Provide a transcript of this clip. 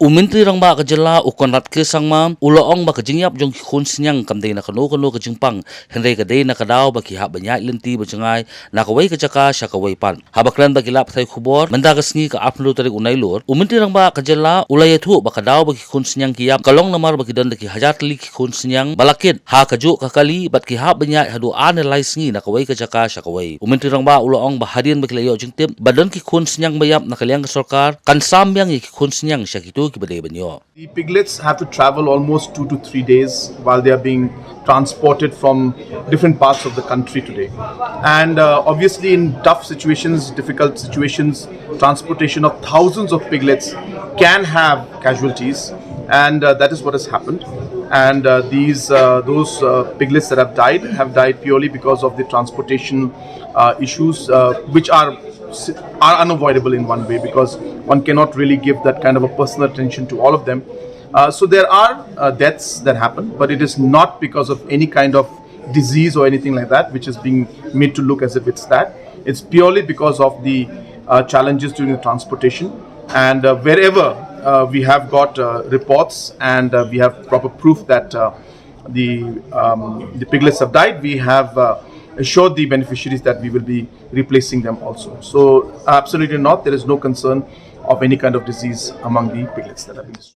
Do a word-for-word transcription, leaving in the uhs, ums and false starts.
U Myntri Rangbah ka jylla u Conrad K Sangma u la ong ba ka jingïap jong ki khun sniang kam dei na kano kano ka jingpang, hynrei ka dei na ka daw ba ki hap ban ïaid lynti ba jngai na kawei ka jaka sha kawei pat. Haba kren bad ki lad pathai khubor mynta ka sngi ka arphew tarik u Nailur, u Myntri Rangbah ka jylla u la ïathuh ba ka daw ba ki khun sniang ki ïap ka long namar ba ki don da ki hajar tylli ki khun sniang ba la kit ha kajuh ka kali bad ki hap ban ïaid haduh ar ne lai sngi na kawei ka jaka sha kawei. U Myntri Rangbah u la ong ba hadien ba ki la ïoh jingtip ba don ki khun sniang ba ïap na ka liang ka sorkar, kan sam biang ïa ki khun sniang sha kito kiba dei ban ïoh. The piglets have to travel almost two to three days while they are being transported from different parts of the country today. And uh, obviously, in tough situations, difficult situations, transportation of thousands of piglets can have casualties, and uh, that is what has happened. And uh, these uh, those uh, piglets that have died have died purely because of the transportation uh, issues, uh, which are are unavoidable in one way, because one cannot really give that kind of a personal attention to all of them. Uh, so there are uh, deaths that happen, but it is not because of any kind of disease or anything like that, which is being made to look as if it's that. It's purely because of the uh, challenges during the transportation. And uh, wherever uh, we have got uh, reports and uh, we have proper proof that uh, the um, the piglets have died, we have uh, assured the beneficiaries that we will be replacing them also. So absolutely not. There is no concern of any kind of disease among the piglets that have been destroyed.